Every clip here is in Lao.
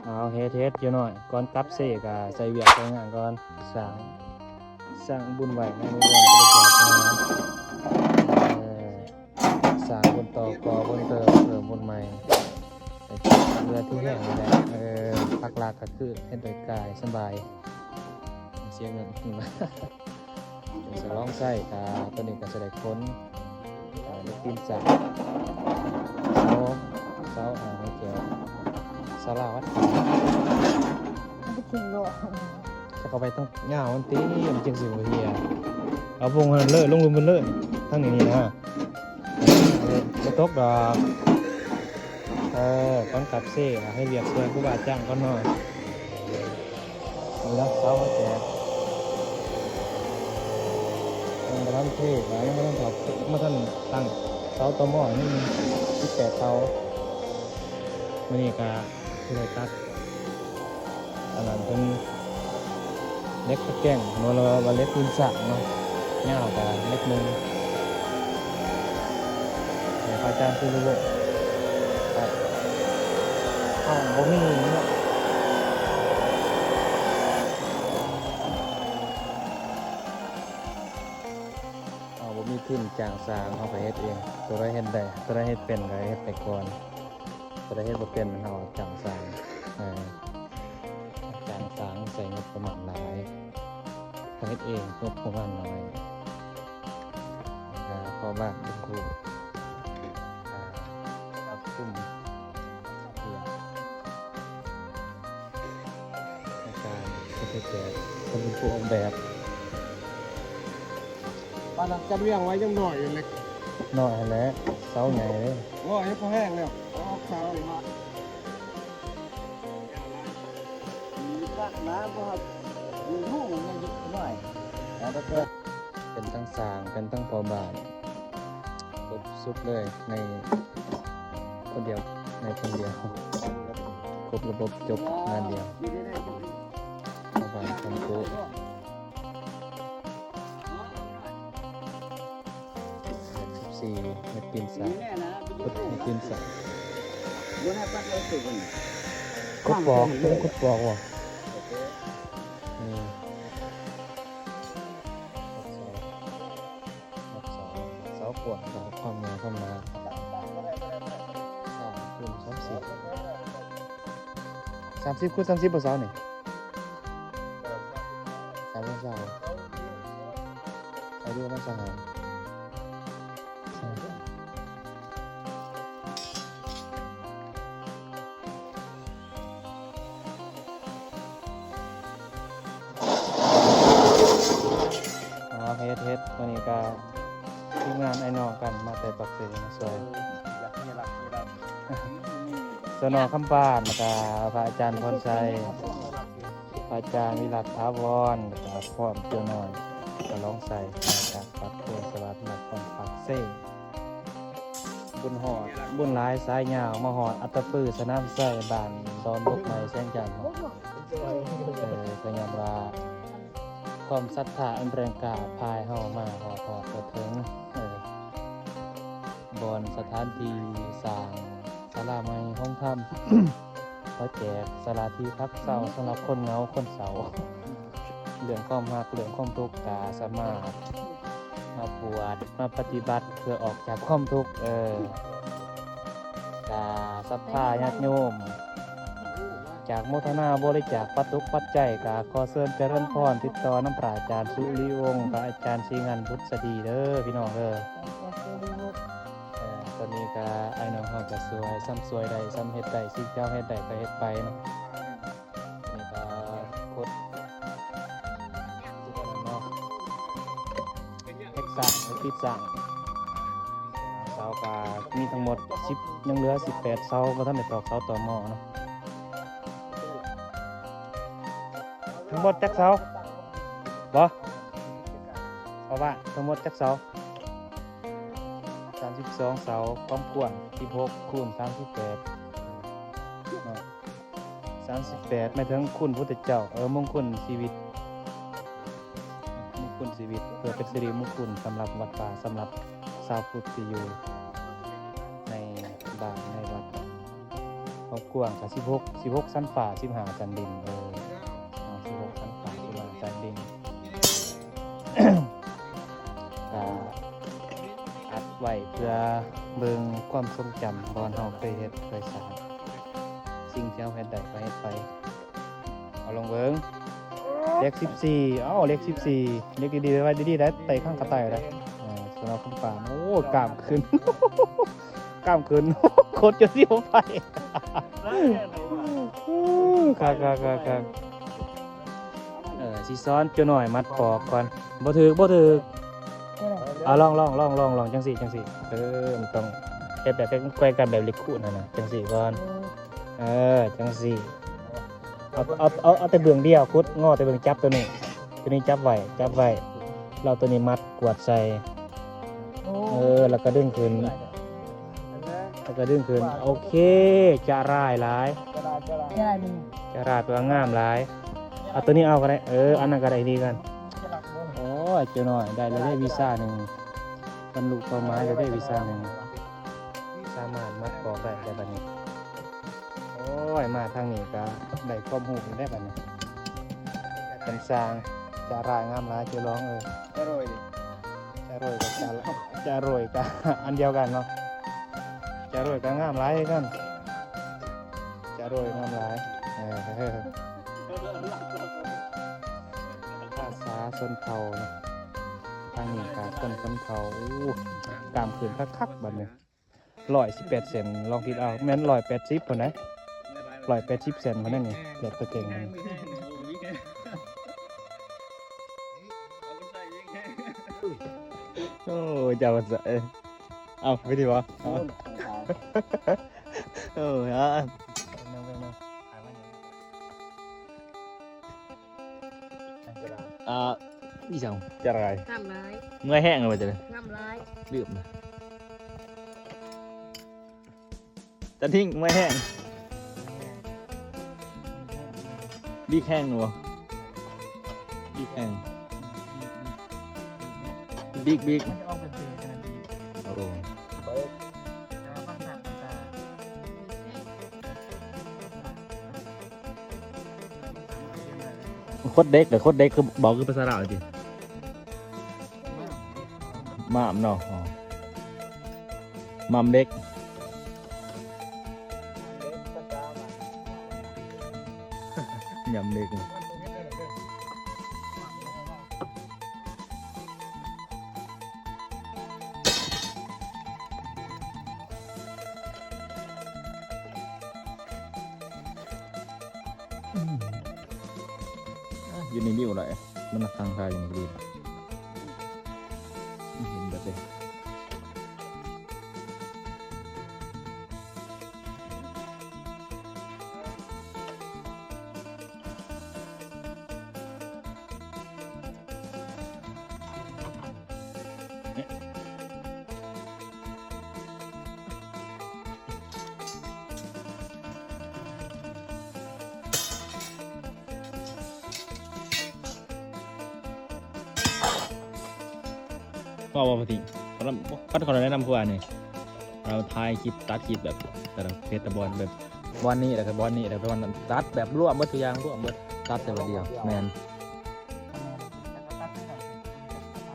ເອົາເຮັດ ເຮັດຢູ່ໜ້ອຍ ກ່ອນກັບເຊກະໃສ່ວຽກໃສ່ງານກ່ອນ ສ້າງ ສ້າງບຸນໄວ້ໃນວງເພິ່ນ ເອີ ສ້າງບຸນຕໍ່ ກໍ່ບຸນເຕີມ ເພີ່ມບຸນໃໝ່ ເຫຼືອທີ່ແຫ້ງນີ້ແຫຼະ ເອີ ຫຼັກໆກໍຄືເຮັດໂດຍກາຍສະບາຍ ເສຍເງິນ ຈະລອງໃຊ້ ກະ ໂຕນີ້ກະຊິໄດ້ຂົນ ອ່າ ເຫຼັກຕີນສ້າງ ເສົາ ເສົາ ອ່າ ເຂົາເອີ້ນເສົາລາວັດ ມັນຊິເນາະ ຈະເຂົ້າໄປທາງຍາວມັນຕິ ມັນຈຶ່ງຊິບໍ່ເຫ່ຍ ເອົາວົງຫັ້ນເລີຍ ລົງລຸ່ມເພິ່ນເລີຍ ທາງນີ້ນີ້ນະ ບໍ່ຕົກດອກ ເອີ ກ່ອນກັບເຊ ໃຫ້ວຽກຊ່ວຍຄູບາອາຈານກ່ອນເນາະ. ນີ້ນະ ເສົາມາແຈກ ຍັງບໍ່ທັນເທ ຍັງບໍ່ທັນຖອກ ຍັງບໍ່ທັນຕັ້ງເສົາຕໍມໍ ຍັງສິບແປດເສົາ ມື້ນີ້ກະຊິໄດ້ຕັດ ອັນນັ້ນເພິ່ນ ເຫຼັກຕະແກງເນາະ ຫຼືວ່າເຫຼັກຕີນສ້າງເນາະ ຍາວກະເມັດໜຶ່ງ ໃຫ້ພະອາຈານສຸລິວົງ ເຮົາບໍ່ມີເນາະ ເຮົາບໍ່ມີທຶນຈ້າງຊ່າງ ເຮົາກະເຮັດເອງ ໂຕໃດເຮັດໄດ້ ໂຕໃດເຮັດເປັນກະເຮັດໄປກ່ອນ ໂຕໃດເຮັດບໍ່ເປັນ ເຮົາຈ້າງຊ່າງ ເອີ ຈ້າງຊ່າງໃຊ້ງົບປະມານຫຼາຍ ຖ້າເຮັດເອງງົບປະມານໜ້ອຍ ແລ້ວກະພໍ່ບ້ານເປັນຜູ້ ອ່າ ຄວບຄຸມເລື່ອງໃນການເຮັດແບບ ເພິ່ນເປັນຜູ້ອອກແບບ ປານນັ້ນຈັດວຽງໄວ້ຍັງໜ້ອຍຢູ່ເລີຍ ໜ້ອຍຫັ້ນແຫຼະ ເສົາໃຫຍ່ເດ້ ໂອ້ຍ ພໍແຮງແລ້ວ ອອກເສົານີ້ມາ ມີກະໜາບໍ່ຮັບ ມີຮູ້ມັນຍັງເດັກນ້ອຍ ເປັນທັງຊ່າງ ເປັນທັງພໍ່ບ້ານ ຄົບຊຸດເລີຍ ໃນຄົນດຽວ ໃນຄົນດຽວ ຄົບລະບົບ ຈົບງານດຽວ ພໍ່ບ້ານຄຳໂກ ແປດສິບສີ່ ເຮັດຕີນສາກ ເຮັດຕີນສາກ ກົດປອກ ກົດປອກບໍ່? ນີ້ ເສົາກວ້າງ ຄວາມຍາວ ຄວາມໜາ ສາມຄູນສາມສິບ ສາມສິບຄູນສາມສິບບໍ່ ເສົານີ້? ສາມສິບ ເອົາດູປະມານຊາວຫ້າ ເຮັດ ເຮັດ ມື້ນີ້ກະທີມງານອ້າຍນ້ອງກັນ ມາແຕ່ປາກເຊມາຊ່ວຍ ສນ ຄຳປານ ແລ້ວກະພະອາຈານພອນໄຊ ພະອາຈານວິລັດຖາວອນ ແລ້ວກະພ້ອມເຈົ້ານ້ອຍ ກະລອງໃສ່ ມາຈາກວັດໂພນສະຫວັດ ນະຄອນປາກເຊ ບຸນຮອດ ບຸນຫຼາຍສາຍຍາວ ມາຮອດອັດຕະປື ສະໜາມໄຊ ບ້ານດອນບົກໃໝ່ ແສງຈັນ ເອີ ກະຍ້ອນວ່າຄວາມສັດທາອັນແຮງກ້າ ພາໃຫ້ເຮົາມາຮອດ ຮອດເຖິງ ເອີ ບ່ອນສະຖານທີ່ສ້າງສາລາໃໝ່ໂຮງທຳ ເຂົາແຈກສາລາທີ່ພັກເຊົາສຳລັບຄົນເຫງົາຄົນເສົ້າ ເລື່ອງຄວາມຮັກເລື່ອງຄວາມທຸກ ກະສາມາດມາບວດມາປະຕິບັດເພື່ອອອກຈາກຄວາມທຸກ ເອີ ກະສັດທາຍາດໂຍມ ຈາກໂມທະນາບໍລິຈາກປັດຕຸກປັດໄຈ ກະຂໍເຊີນຈະເລີນພອນ ຕິດຕໍ່ນຳພະອາຈານສຸລິວົງ ພະອາຈານສີງານບຸດສະດີເດີ ພີ່ນ້ອງເດີ. ເອີ ຕອນນີ້ກະອ້າຍນ້ອງເຮົາກະຊ່ວຍ ສ່ຳຊ່ວຍໄດ້ ສ່ຳເຮັດໄດ້ ສິ່ງທີ່ເຮົາເຮັດໄດ້ກະເຮັດໄປເນາະ. ນີ້ກະຂຸດ ເນາະ ເຮັດສ້າງ ເຮັດຕິດສ້າງ ເສົາກະມີທັງໝົດສິບ ຍັງເຫຼືອສິບແປດເສົາ ບໍ່ທັນໄດ້ຕອກເສົາຕໍ່ໝໍ້ເນາະ. ທັງໝົດຈັກເສົາ? ບໍ່ ເພາະວ່າທັງໝົດຈັກເສົາ? ສາມສິບສອງເສົາ ຄວາມກວ້າງສິບຫົກຄູນສາມສິບແປດເນາະ. ສາມສິບແປດ ໝາຍເຖິງຄຸນພຸດທະເຈົ້າ ເອີ ມຸງຄຸນຊີວິດ ມຸງຄຸນຊີວິດ ເພື່ອເປັນສິລິມຸງຄຸນສຳລັບວັດວາ ສຳລັບຊາວພຸດທີ່ຢູ່ໃນບ້ານໃນວັດ ຄອບຄົວ ກວ້າງກະສິບຫົກ ສິບຫົກຊັ້ນຟ້າ ສິບຫ້າຊັ້ນດິນ ເອີ ເນາະ ສິບຫົກຊັ້ນຟ້າ ສິບຫ້າຊັ້ນດິນ ກະອັດໄວ້ເພື່ອເບິ່ງຄວາມຊົງຈຳ ບ່ອນເຮົາເຄີຍເຮັດເຄີຍສ້າງ ສິ່ງທີ່ເຮົາເຮັດໄດ້ກະເຮັດໄປ. ເອົາລອງເບິ່ງ ເລັກສິບສີ່ ເອົາເລັກສິບສີ່ ເລັກດີໆ ໄວ້ດີໆ ໄດ້ ໄຕ່ຂ້າງກະໄຕ່ໄດ້ ເອີ ສຳລັບຄົນປານ ໂອ້ ກ້າມຂຶ້ນ ກ້າມຂຶ້ນ ໂຄດຈົນຊິບໍ່ໄປ ຄັກໆໆໆ ເອີ ຊິສອນເຈົ້ານ້ອຍມັດປອກກ່ອນ ບໍ່ຖືກ ບໍ່ຖືກ ເອົາລອງ ລອງ ລອງ ລອງ ລອງ ຈັ່ງຊີ້ ຈັ່ງຊີ້ ເອີ ມັນຕ້ອງເຮັດແບບ ແກ່ງກັນແບບເຫຼັກຂູດຫັ້ນນະ ຈັ່ງຊີ້ກ່ອນ ເອີ ຈັ່ງຊີ້ ເອົາ ເອົາ ເອົາ ເອົາແຕ່ເບື້ອງດຽວ ຂຸດ ງໍແຕ່ເບື້ອງ ຈັບໂຕນີ້ ໂຕນີ້ຈັບໄວ້ ຈັບໄວ້ ແລ້ວໂຕນີ້ມັດກວດໃສ່ ເອີ ແລ້ວກະດຶງຂຶ້ນ ແລ້ວກະດຶງຂຶ້ນ ໂອເຄ ຈະລາຍຫຼາຍ ຈະລາຍແປວ່າງາມຫຼາຍ ເອົາໂຕນີ້ເອົາກະໄດ້ ເອີ ອັນນັ້ນກະໄດ້ຄືກັນ ໂອ້ຍ ເຈົ້ານ້ອຍໄດ້ແລ້ວເດ້ ວິຊາໜຶ່ງ ບັນລຸເປົ້າໝາຍແລ້ວເດ້ ວິຊາໜຶ່ງ ສາມາດມັດປອກໄດ້ແລ້ວບັດນີ້. ໂອ້ຍ ມາທາງນີ້ກະໄດ້ຄວາມຮູ້ອີກແລ້ວບັດນີ້ ເປັນຊ່າງ ຈະລາຍງາມຫຼາຍ ເຈົ້າລອງເອີຍ ຈະໂຣຍ ຈະໂຣຍກະ ຈະໂຣຍກະອັນດຽວກັນເນາະ ຈະໂຣຍກະງາມຫຼາຍຄືກັນ ຈະໂຣຍງາມຫຼາຍ ເອີ ພາສາຊົນເຜົ່າເນາະ ທາງນີ້ກະຄົນຊົນເຜົ່າ ໂອ້ ກ້າມຂຶ້ນຄັກໆ ບັດນີ້. ຮ້ອຍສິບແປດເຊັນ ລອງຄິດເອົາ ແມ່ນຮ້ອຍແປດສິບພຸ້ນນະ ຮ້ອຍແປດສິບເຊັນພຸ້ນນະນີ້ ເກືອບຕະເກັງ ໂອ້ ເຈົ້າ ເອີ ເອົາ ວິທີບໍ່ ເອົາ ໂອ້ຍ ອ່າ ອີຫຍັງ ຈະລາຍ ງາມຫຼາຍ ເມື່ອຍແຮງແລ້ວ ຈະລາຍ ງາມຫຼາຍ ລືມນະ ຈະຖິ້ມ ເມື່ອຍແຮງ ບິກແຮງບໍ່ ບິກແຮງ ບິກ ບິກ ໂອ້ ຄົດເດັກ ແຕ່ຄົດເດັກຄື ເວົ້າຄືພາສາລາວຕິ ໝາມເນາະ ອໍ ໝາມເດັກ ຍຳເດັກ. ອືມ ອ່ະ ຢູ່ໃນນີ້ບໍ່ໄດ້ ມັນນັກທາງທາຍຢູ່ນີ້ກໍດີ ເຫັນເບິດເລີຍ. ເວົ້າວ່າ ຄັນເຂົາແນະນຳຄືວ່ານີ້ ເຮົາຖ່າຍຄລິບ ຕັດຄລິບແບບແຕ່ລະເພດ ແຕ່ບ່ອນແບບ ບ່ອນນີ້ ແລ້ວກໍບ່ອນນີ້ ແລ້ວກໍບ່ອນນັ້ນ ຕັດແບບລວມເບິດທຸກຢ່າງ ລວມເບິດ ຕັດແຕ່ບ່ອນດຽວ ແມ່ນ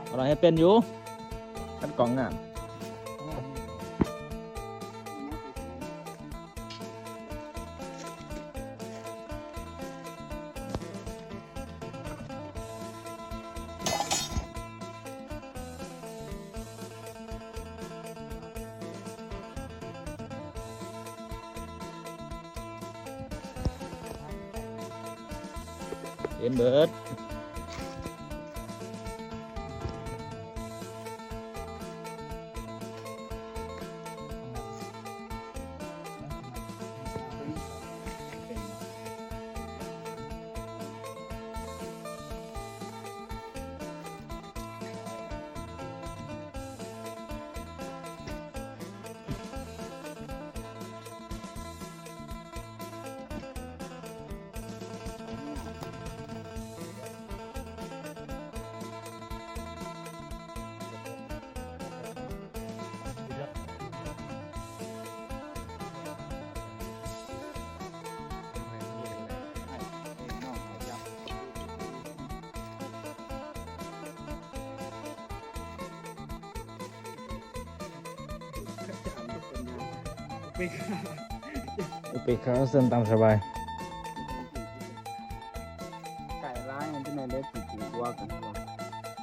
ເຮົາເຮັດເປັນຢູ່ ຄັນກ້ອງງາມ. ເຫັນເບິດ. ອືມ ອຸເປກຂາ ເຊິ່ງຕາມສະບາຍ. ໄກ່ຫຼາຍ ມັນຈະແມ່ນໄດ້ ຜີໆ ກວ່າກັນ ນາບອກ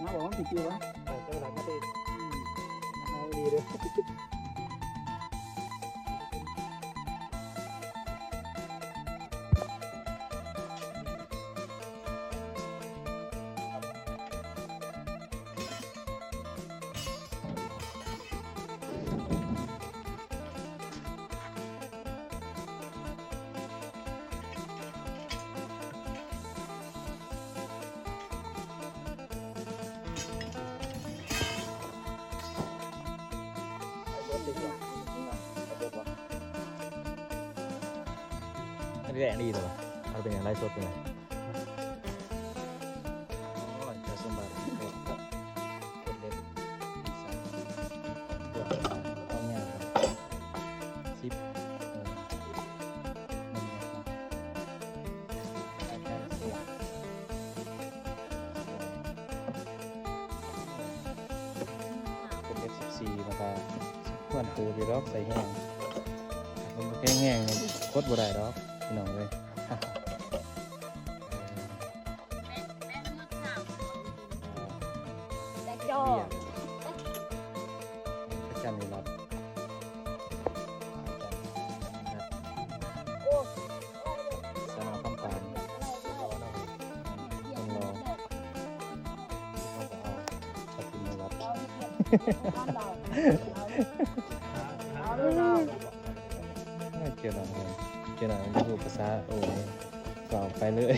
ມັນຜີໆ ຫວາ? ເຈົ້າຫຼາຍມາຕິ ອືມ ຫຼາຍດີເດີ້. ອັນນີ້ແຫຼະ ອັນນີ້ເນາະ ເອົາເປັນຫຍັງ ໄລຟ໌ສົດເປັນຫຍັງ? ໂອ້ຍ ເຈົ້າສົມບັດ ຄົນເດັດ ສາມ ເກືອບ ເອົາຍາກ ສິບ ເອີ ຄົນເອັດສິບສີ່ ແລ້ວກະຄວນໂຕຢູ່ດອກ ໃສ່ແຮງ ຄົນບໍ່ແຂງແຮງນີ້ກົດບໍ່ໄດ້ດອກ ພີ່ນ້ອງເອີຍ. ແມ່ນ ແມ່ນໝົດສາມ ແລະ ຈອ ພະຈັນວິລັດ ສາວນ້ອຍຄຳປານ ຄົນຫຼໍ່ ເຮົາກໍເອົາພະຈິນມາວັດ ເຈົ້າໜ້ອຍ ເຈົ້າໜ້ອຍບໍ່ຮູ້ພາສາ ໂອ້ຍ ເວົ້າໄປເລີຍ.